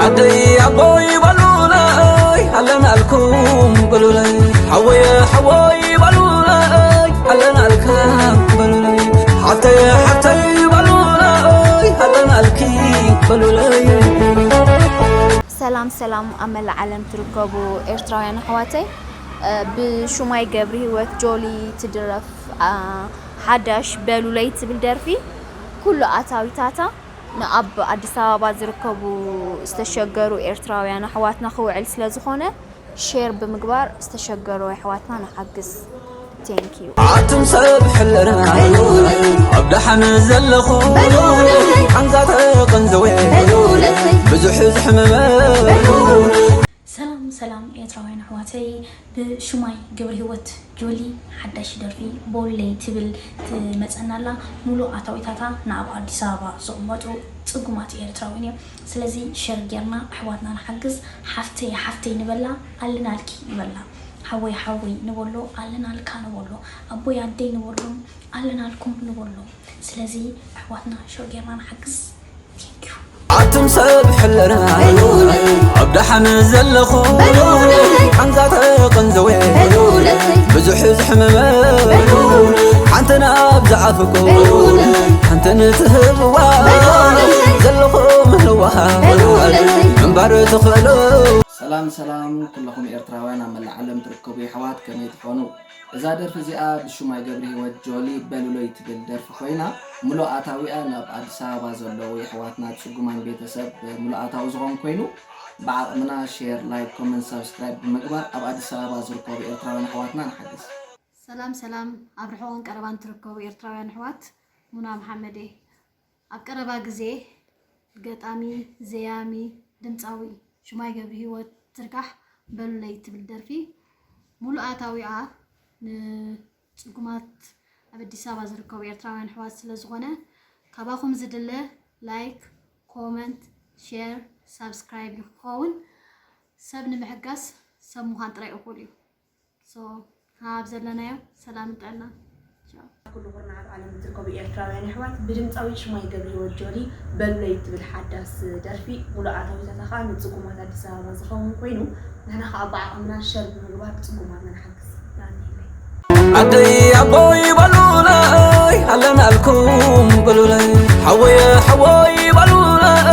ኣደይ ኣቦይ በሉለይ ኣለናልኩም በሉለይ፣ ሓወየ ሓወይ በሉለይ ኣለናልካ በሉለይ፣ ሓፍተየ ሓፍተይ በሉለይ ኣለናልኪ በሉለይ። ሰላም ሰላም ኣብ መላእ ዓለም ትርከቡ ኤርትራውያን ኣሕዋተይ፣ ብሹማይ ገብሪ ህይወት ጆሊ ትድረፍ ሓዳሽ በሉለይ ትብል ደርፊ ኩሉ ኣታዊታታ ንኣብ ኣዲስ ኣበባ ዝርከቡ ዝተሸገሩ ኤርትራውያን ኣሕዋትና ክውዕል ስለዝኾነ ሼር ብምግባር ዝተሸገሩ ኣሕዋትና ንሓግዝ። Thank you። ኣቱም ሰብ ሕልና ኣብ ደሓን ዘለኹ ሓንዛ ተቐንዘወ ብዙሕ ዝሕመመ ሰላም ሰላም ኤርትራውያን ኣሕዋተይ፣ ብሹማይ ገብረ ህይወት ጆሊ ሓዳሽ ደርፊ በሉለይ ትብል ትመጸና ኣላ። ሙሉእ ኣታዊታታ ንኣብ ኣዲስ ኣበባ ዝቕመጡ ጽጉማት ኤርትራውያን እዮም። ስለዚ ሸር ጌርና ኣሕዋትና ንሓግዝ። ሓፍተይ ሓፍተይ ንበላ ኣለናልኪ ንበላ፣ ሓወይ ሓወይ ንበሎ ኣለናልካ ንበሎ፣ ኣቦይ ኣደይ ንበሎም ኣለናልኩም ንበሎም። ስለዚ ኣሕዋትና ሸር ጌርና ንሓግዝ። Thank you። ኣቱም ሰብ ሕልና ኣብ ደሓን ዘለኹ ሓንዛ ተቐንዘወ ብዙሕ ዝሕመመ ሓንቲ ናብ ዝዓፍኩ ሓንቲ ንትህብዋ ዘለኹም ንወሃብ ምንባር ትኽእሉ። ሰላም ሰላም ኩለኹም ኤርትራውያን ኣብ መላእ ዓለም ትርከቡ የሕዋት ከመይ ትኾኑ? እዛ ደርፊ እዚኣ ብሹማይ ገብረ ህይወት ጆሊ በሉለይ ትብል ደርፊ ኮይና ሙሉእ ኣታዊኣ ናብ ኣዲስ ኣበባ ዘለዉ የሕዋትና ጽጉማን ቤተሰብ ሙሉእ ኣታዊ ዝኾን ኮይኑ ብዓቕምና ሼር፣ ላይክ፣ ኮመንት፣ ሳብስክራይብ ብምግባር ኣብ ኣዲስ ኣበባ ዝርከቡ ኤርትራውያን ኣሕዋትና ንሓግዝ። ሰላም ሰላም ኣብ ርሑቕን ቀረባን ትርከቡ ኤርትራውያን ኣሕዋት፣ ሙና መሓመድ እየ። ኣብ ቀረባ ግዜ ገጣሚ፣ ዘያሚ፣ ድምፃዊ ሹማይ ገብረሂወት ዝርጋሕ በሉለይ ትብል ደርፊ ሙሉእ ኣታዊኣ ንፅጉማት ኣብ ኣዲስ ኣበባ ዝርከቡ ኤርትራውያን ኣሕዋት ስለዝኾነ ካባኹም ዝድለ ላይክ፣ ኮመንት፣ ሼር፣ ሳብስክራይብ ንክኸውን ሰብ ንምሕጋዝ ሰብ ምዃን ጥራይ እኹል እዩ። So ኣብ ዘለናዮ ሰላም ጥዕና። ቻው። ኩሉ ኩርናዕ ኣብ ዓለም እትርከቡ ኤርትራውያን የሕዋት ብድምፃዊ ሽማይ ገብረሂወት ጆሊ በሉለይ እትብል ሓዳስ ደርፊ ሙሉእ ኣታዊታታ ከዓ ንፅጉማት ኣዲስ ኣበባ ዝኸውን ኮይኑ ንሕና ከዓ ብዓቕምና ሸር ብምግባር ፅጉማትና ንሓግዝ። የቐንየለይ። ኣደይ ኣቦይ በሉለይ ኣለናልኩም በሉለይ ሓወየ ሓወይ በሉለይ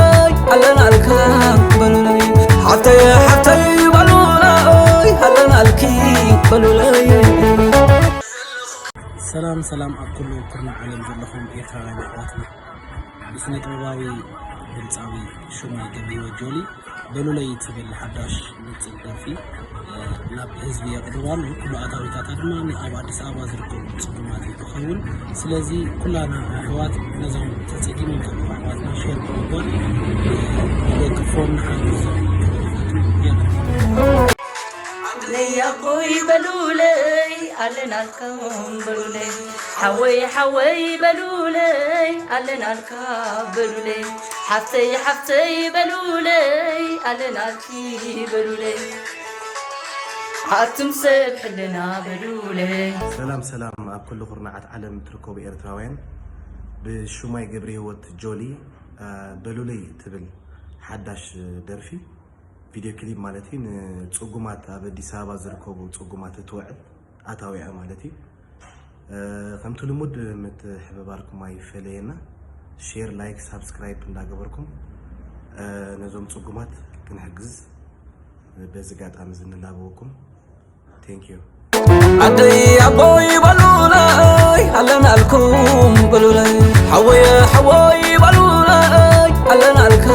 ኣለናልካ በሉለይ ሓፍተየ ሓፍተይ በሉለይ ኣለናልኪ በሉለይ። ሰላም ሰላም ኣብ ኩሉ ኩርናዕ ዓለም ዘለኹም ኤርትራውያን ኣሕዋትና፣ ብስነ ጥበባዊ ድምፃዊ ሹማይ ገብረሂወት ጆሊ በሉለይ ትብል ሓዳሽ ንፅል ደርፊ ናብ ህዝቢ የቕርባ ኣሎ። ኩሉ ኣታዊታታ ድማ ኣብ ኣዲስ ኣበባ ዝርከቡ ፅጉማት እዩ ክኸውን። ስለዚ ኩላና ኣሕዋት ነዞም ተፀጊሞም ዘለዉ ኣሕዋትና ሼር ብምግባር ንደግፎም ንሓግዞም። ለይ ኣቦይ በሉለይ ኣለናልኩም በሉለይ ሓወይ ሓወይ በሉለይ ኣለናልካ በሉለይ ሓፍተይ ሓፍተይ በሉለይ ኣለናልኪ በሉለይ ኣቱም ሰብ ሕልና በሉለይ። ሰላም ሰላም ኣብ ኩሉ ኩርናዓት ዓለም ትርከቡ ኤርትራውያን፣ ብሹማይ ገብረሂወት ጆሊ በሉለይ ትብል ሓዳሽ ደርፊ ቪድዮ ክሊፕ ማለት እዩ ንፅጉማት ኣብ ኣዲስ ኣበባ ዝርከቡ ፅጉማት እትውዕል ኣታዊኣ ማለት እዩ። ከምቲ ልሙድ ምትሕብባርኩም ኣይፈለየና። ሼር፣ ላይክ፣ ሳብስክራይብ እንዳገበርኩም ነዞም ፅጉማት ክንሕግዝ በዚ ኣጋጣሚ እዚ ንላበወኩም። Thank you። ኣደይ ኣቦይ በሉለይ ኣለናልኩም በሉለይ ሓወየ ሓወይ በሉለይ ኣለናልካ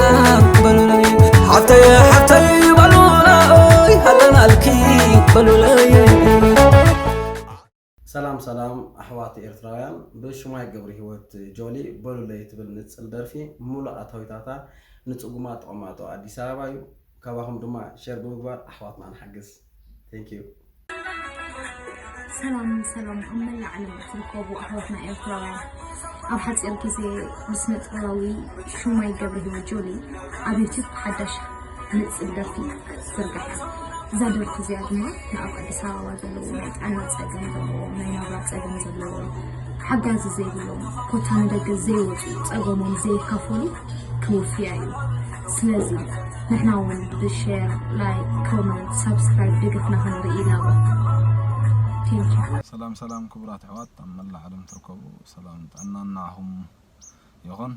በሉለይ ሓፍተየ ሓፍተይ በሉለይ ኣለናልኪ በሉለይ። ሰላም ሰላም ኣሕዋት ኤርትራውያን፣ ብሽማይ ገብረሂወት ጆሊ በሉለይ ትብል ንጽል ደርፊ ሙሉእ ኣታዊታታ ንጽጉማት ተቐማጦ ኣዲስ ኣበባ እዩ። ካባኹም ድማ ሸር ብምግባር ኣሕዋትና ንሓግዝ። Thank you። ሰላም ሰላም ኣብ መላእ ዓለም እትርከቡ ኣሕዋትና ኤርትራውያን፣ ኣብ ሓጺር ግዜ ብስነ ጥበባዊ ሹማይ ገብረሂወት ጆሊ ኣብ ዩቲዩብ ሓዳሽ ንጽል ደርፊ ትዝርጋሕ። እዛ ደርፊ እዚኣ ድማ ንኣብ ኣዲስ ኣበባ ዘለዉ ናይ ጥዕና ጸገም ዘለዎም፣ ናይ ናብራ ጸገም ዘለዎም፣ ሓጋዚ ዘይብሎም፣ ኮታ ንደገ ዘይወጹ፣ ጸገሞም ዘይካፈሉ ክወፍያ እዩ። ስለዚ ንሕና እውን ብሼር፣ ላይክ፣ ኮመንት፣ ሳብስክራይብ ደገፍና ክንርኢ ኢና። Thank you። ሰላም ሰላም ክቡራት ኣሕዋት ኣብ መላእ ዓለም ትርከቡ፣ ሰላም ጥዕና ንዓኹም ይኹን።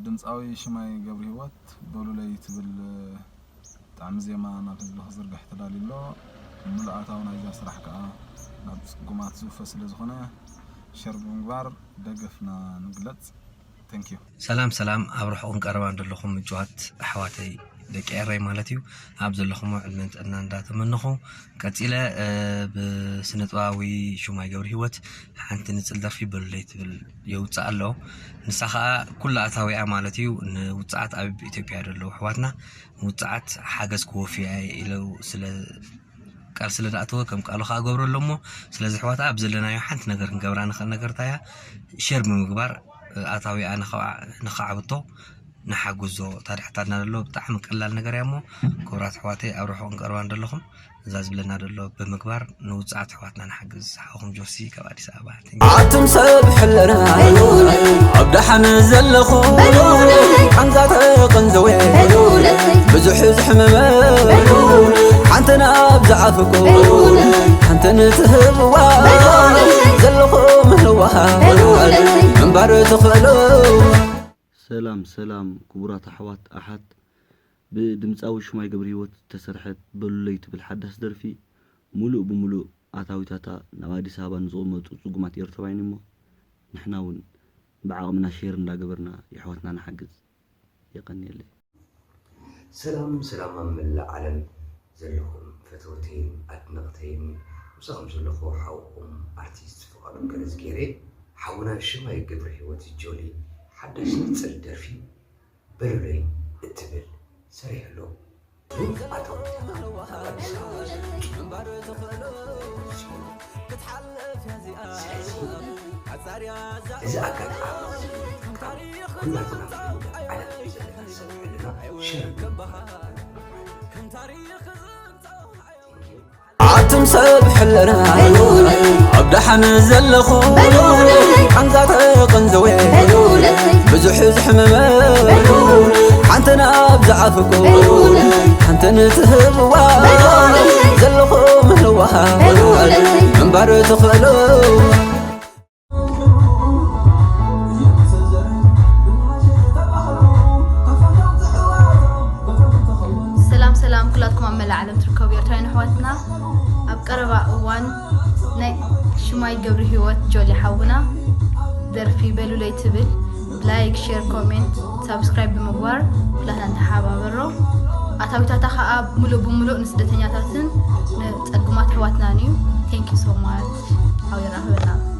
ድምፃዊ ሽማይ ገብርሂወት በሉለይ ትብል ብጣዕሚ ዜማ ናብ ህዝቢ ክዝርግሕ ተዳልዩ ኣሎ። ምሉእ ኣታዊ ናይዛ ስራሕ ከዓ ናብ ፅጉማት ዝውፈ ስለ ዝኾነ ሸር ብምግባር ደገፍና ንግለፅ። Thank you። ሰላም ሰላም ኣብ ርሑቕን ቀረባን ዘለኹም ምጭዋት ኣሕዋተይ ደቂ ኤረይ ማለት እዩ። ኣብ ዘለኹሞ ዕድመን ጥዕና እንዳተመነኹ ቀፂለ ብስነጥባዊ ሹማይ ገብርሂወት ሓንቲ ንፅል ደርፊ በሉለይ ትብል የውፅእ ኣሎ። ንሳ ከዓ ኩላ ኣታዊኣ ማለት እዩ ንውፅዓት ኣብ ኢትዮጵያ ዘለዉ ኣሕዋትና ውፅዓት ሓገዝ ክወፍያ ኢለው ስለ ቃል ስለ ዝኣተወ ከም ቃሉ ከዓ ገብረሎ እሞ ስለዚ ኣሕዋት ኣብ ዘለናዮ ሓንቲ ነገር ክንገብራ ንኽእል ነገር እንታይ እያ? ሼር ብምግባር ኣታዊኣ ንኸዓብቶ ንሓግዞ። ታዲያ ሕታትና ዘሎ ብጣዕሚ ቀላል ነገር እያ እሞ ክቡራት ኣሕዋተይ ኣብ ርሑቕን ቀረባን ዘለኹም እዛ ዝብለና ዘሎ ብምግባር ንውፅዓት ኣሕዋትና ንሓግዝ። ሓውኹም ጆሲ ካብ ኣዲስ ኣበባ። ኣቱም ሰብ ሕልና ኣብ ደሓን ዘለኹም ሓንዛ ተቐንዘወ ብዙሕ ዝሕመመ ሓንቲ ናብ ዝዓፍቁ ሓንቲ ንትህብዋ ዘለኹም ህልዋ ምንባር ትኽእሉ። ሰላም ሰላም ክቡራት ኣሕዋት ኣሓት ብድምፃዊ ሽማይ ገብረሂወት ዝተሰርሐት በሉለይ ትብል ሓዳስ ደርፊ ሙሉእ ብሙሉእ ኣታዊታታ ናብ ኣዲስ ኣበባ ንዝቕመጡ ፅጉማት ኤርትራውያን እሞ ንሕና እውን ብዓቕምና ሼር እንዳገበርና የሕዋትና ንሓግዝ። የቐንየለይ። ሰላም ሰላም ኣብ መላእ ዓለም ዘለኹም ፈተውተይን ኣድነቕተይን ምሳኹም ዘለኹ ሓውኹም ኣርቲስት ፍቓዱ ገረዝጌሬ ሓውና ሽማይ ገብረሂወት ጆሊ ሓዳሽ ንፅል ደርፊ በሉለይ እትብል ሰሪሑ ኣሎ። ብሩክ ኣታዊ ኣብ ኣዲስ ኣበባ ዘሎ ጽጉም። ስለዚ እዚ ኣጋጣሚ እዚ ካብ ኩላትና ዓለም ዘለና ሰብ ሕልና ሸር ኣቱም ሰብ ሕልና ኣብ ደሓን ዘለኹም ሓንዛ ተቐንዘወ ብዙሕ ዝሕመመ ሓንቲ ናብ ዝዓፍቁ ሓንቲ ንትህብዋ ዘለኹም ህልዋ ምንባር ትኽእሉ። ሰላም ሰላም ኩላትኩም ኣብ መላእ ዓለም ትርከቡ ኤርትራውያን ኣሕዋትና፣ ኣብ ቀረባ እዋን ናይ ሽማይ ገብረሂወት ጆሊ ሓውና ደርፊ በሉለይ ትብል ላይክ፣ ሼር፣ ኮሜንት፣ ሳብስክራይብ ብምግባር ኩላትና ንተሓባበሮ። ኣታዊታታ ከዓ ሙሉእ ብሙሉእ ንስደተኛታትን ንፀጉማት ኣሕዋትናን እዩ። Thank you so much። ኣብ የራኽበና።